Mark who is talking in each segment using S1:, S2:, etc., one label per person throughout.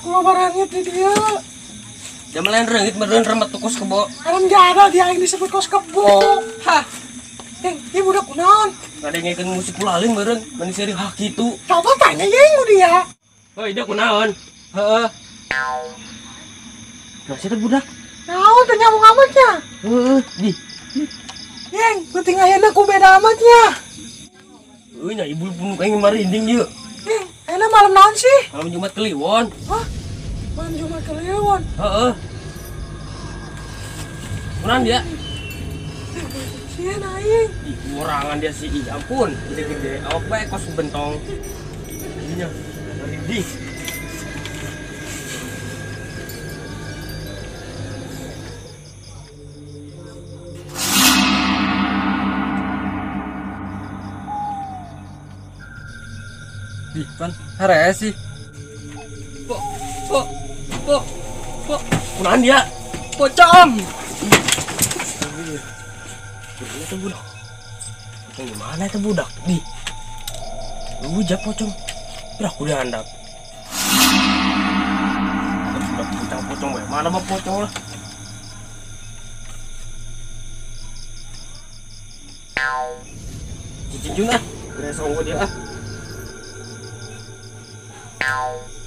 S1: Kumaha barangnya di dia.
S2: Jam lain reungit meureun remet kos kebo.
S1: Alam jada dia aing disebut kos kebo.
S2: Hah.
S1: Yang, ieu budak kunaon?
S2: Ngadengekeun musik kulaling meureun, meni seuri hah kitu.
S1: Coba tanya jeung dia.
S2: Heuh, dia kunaon? Heeh. Nah, siapa budak?
S1: Naon teh nyambung amatnya?
S2: Heeh, di.
S1: Yang, penting ayeuna ku beda amatnya.
S2: Euy, nya ibu pun aing marinding ieu.
S1: Yang, ayeuna malam naon sih?
S2: Malam Jumat Kliwon.
S1: Hah? Malam Jumat Kliwon?
S2: Heeh. Kunaon dia?
S1: Sieun aing.
S2: Ih, kurangan dia sih. Ih, ampun, gede-gede awak bae kos bentong. Iya, merinding.
S3: Ih, pan, harees sih.
S2: Po, po, po, po. Kunaon dia?
S3: Pocong.
S2: Itu budak. Pocong gimana itu budak? Di. Rujak pocong. Udah aku dihandap. Budak pocong pocong bae. Mana mah pocong lah. Cicing jun ah. Kira songgo dia ah.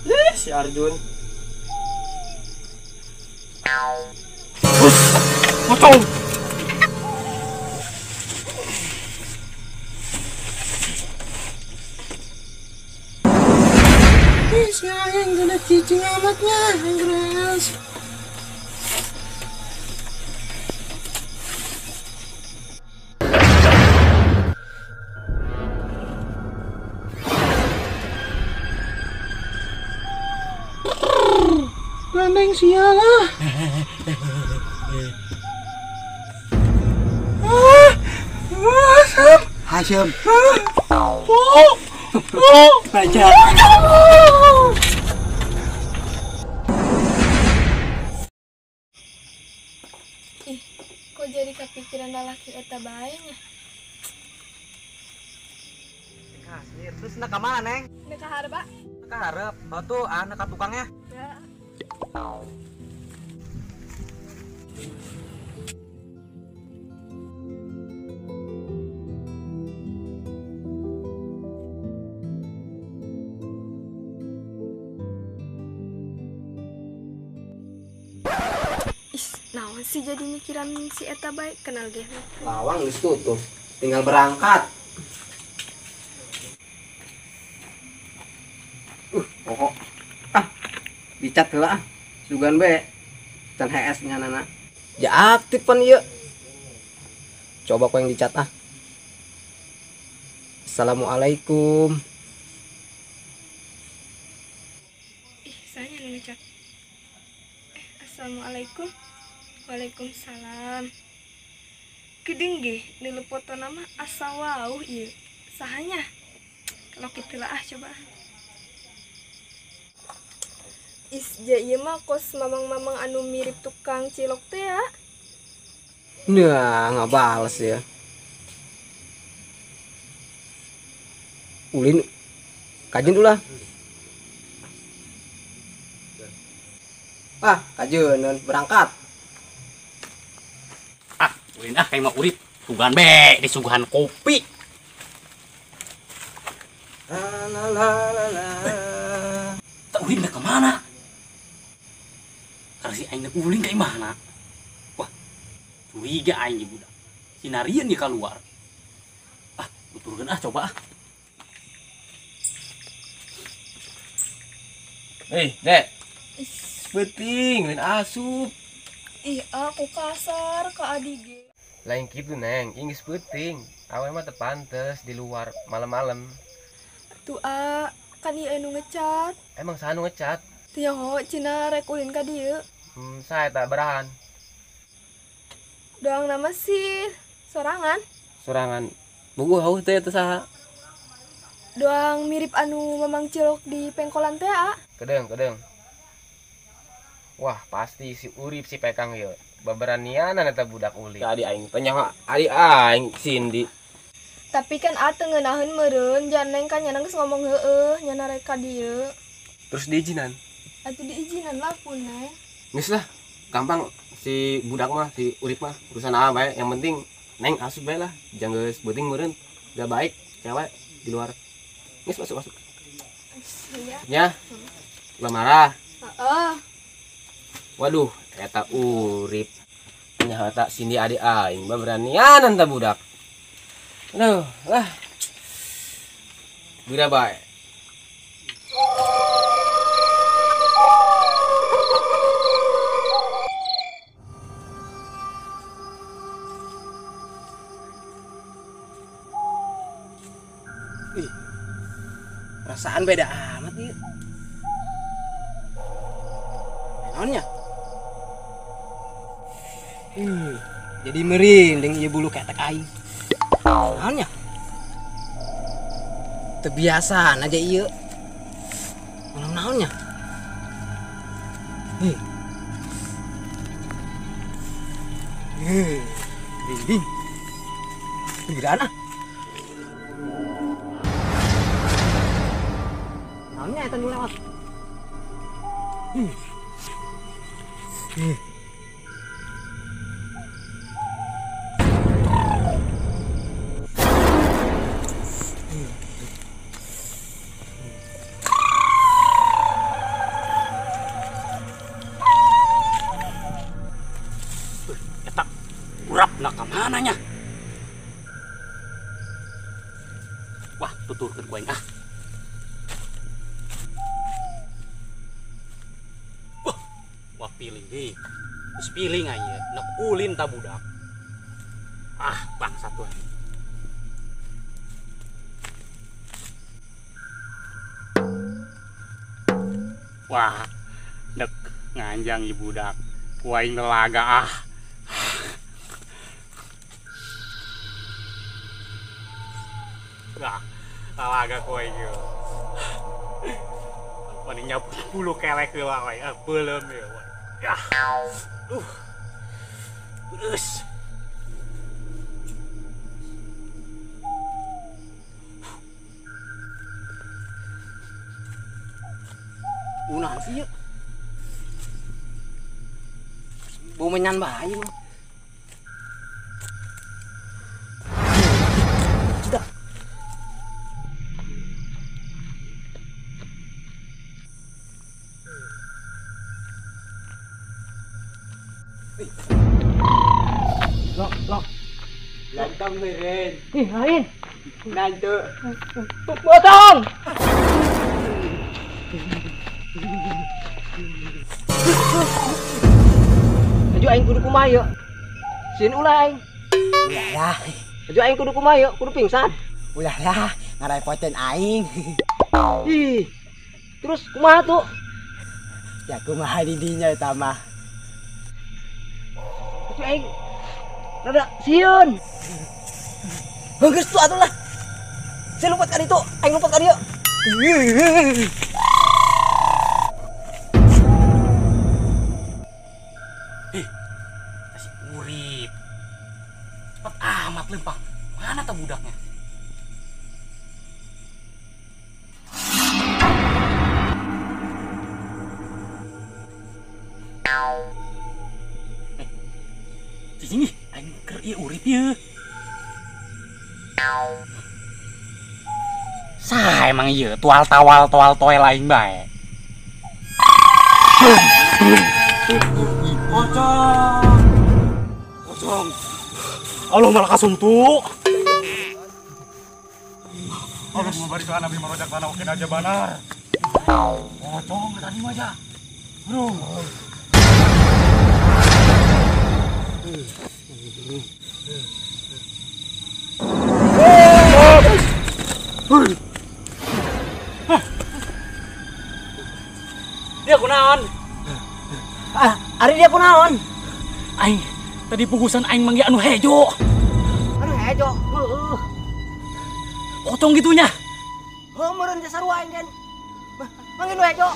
S2: Ih, si Arjun. Pocong.
S1: Ih, si aing gede cicing amatnya, aing geres. Gandeng sial lah. Ah, Hasem.
S4: Hasem.
S1: Oh, oh,
S4: baca.
S5: Ih, kok jadi kepikiran lalaki eta bae nya?
S4: Kasir, terus nak ke mana, Neng?
S5: Nak ka hareup, Pak.
S4: Nak ka hareup. Batu ah nak ka tukangnya.
S5: Ya. Ih, naon sih jadi mikiran si eta bae kenal ge.
S4: Lawang geus tutup, tinggal berangkat. Pokok. Ah, dicat heula ah. Sugan be. Can HS nya nana. Ja aktif pan ieu. Coba ku yang dicat ah. Assalamualaikum.
S5: Ih, saya nu ngecat. Assalamualaikum. Waalaikumsalam. Geudeung ge neuleuh fotona mah asa wauh ieu. Sahanya? Kalau kitu lah ah coba. Is ja ieu mah kos mamang-mamang anu mirip tukang cilok teh ya.
S4: Nah, nggak bales ya. Ulin kajin ulah. Ah, kajeun berangkat.
S6: Ah, ulin ah kayak mah urip. Suguhan be, disuguhan kopi.
S4: La la la la.
S6: Tak ulin dah kemana? Karena si aing ulin kayak mana? Wah, curiga aing budak. Sinarian dia keluar. Ah, tuturkeun ah coba ah.
S2: Hei, Dek. Penting, lain asup.
S5: Ih, aku kasar ke adi ge.
S2: Lain kitu, Neng. Inggris penting. Awe mah teu pantes di luar malam-malam.
S5: Tuh, ah, kan ieu anu ngecat.
S2: Emang saha nu ngecat?
S5: Teu nyaho cina rek ulin ka dieu.
S2: Saya tak berahan.
S5: Doang nama sih sorangan.
S2: Sorangan. Bugu hauh teh teu saha?
S5: Doang mirip anu mamang cilok di pengkolan teh, ah.
S2: Kedeung, kedeung. Wah, pasti si Urip si Pekang ieu. Baberanianan eta budak ulin. Adi aing teh nyaho adi aing Cindy.
S5: Tapi kan a teu ngeunaheun meureun, janeng kan nyana geus ngomong heueuh, nyana rek ka dieu.
S2: Terus diizinan?
S5: Atuh diizinan lah ku Neng.
S2: Geus lah, gampang si budak mah, si Urip mah urusan apa bae, yang penting Neng asup bae lah, jangan geus beuting meureun, gak baik cewek di luar. Geus masuk masuk.
S5: Iya.
S2: Ya. Ulah marah.
S5: Heeh.
S2: Waduh, eta Urip. Nyaho eta Cindy adik aing baberanianan ta budak. Aduh, lah. Geura bae.
S4: Ih, perasaan beda amat nih. Naonnya? Jadi merinding ieu bulu ketek aing. Naonnya? Terbiasaan aja ieu. Naon-naonnya? Merinding. Pinggiran ah. Naonnya eta nu lewat?
S6: Eta urap nak ka mana nya? Wah, tuturkeun ku aing ah. Wah, piling deh. Terus piling aja, nak ulin ta budak. Ah, bangsat tuh. Wah, nek nganjang ibu budak. Ku aing telaga ah. Wah, telaga ku aing ieu. Paling nyapu bulu kelek heula we, ah beuleum ieu. Ya. Terus.
S4: Unahan sih yuk. Bau menyan bae mah. Sudah. Lok, lok.
S3: Lantang meren.
S4: Ih, lain.
S3: Nantu.
S4: Potong. Aju aing kudu kumaha yeuh? Sieun ulah aing.
S1: Ulah lah.
S4: Aju aing kudu kumaha yeuh? Kudu pingsan.
S1: Ulah lah, ngarepotin aing.
S4: Ih. Terus kumaha tuh?
S1: Ya kumaha di dinya eta mah.
S4: Aju aing rada sieun.
S1: Geus tuh atuh lah. Saya lompat ka ditu, aing lompat ka dieu.
S6: Si Urip. Cepet amat lempang. Mana tuh budaknya? Cicing ih, aing keur ieu Urip ieu. Sah emang ieu tual tawal toal toel aing bae. Pocong. Pocong. Allah malah kasuntuk. Allah memberi Tuhan Nabi merojak tanah oke aja banar. Pocong tadi mah aja. Bro. Dia kunaon?
S4: Ah, ari dia kunaon?
S6: Aing tadi pugusan aing manggil anu hejo.
S4: Anu hejo. Heuh.
S6: Pocong gitunya.
S4: Heuh meureun teh sarua aing kan. Manggil nu hejo.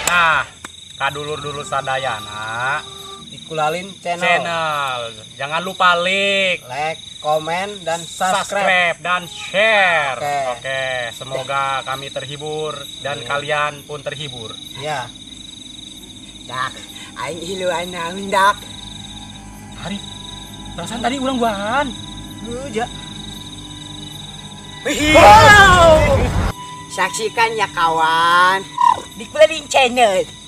S6: Nah, kadulur-dulur sadayana, di
S4: Kulalin Channel.
S6: Channel. Jangan lupa like,
S4: Like, komen, dan subscribe.
S6: Subscribe dan share.
S4: Oke.
S6: Oke, semoga kami terhibur dan kalian pun terhibur.
S4: Ya.
S3: Dak, aing iluan naon, Dak?
S6: Hari, perasaan tadi ulang guaan.
S4: Uja.
S3: Wow. Saksikan ya, kawan, di Kulalin Channel.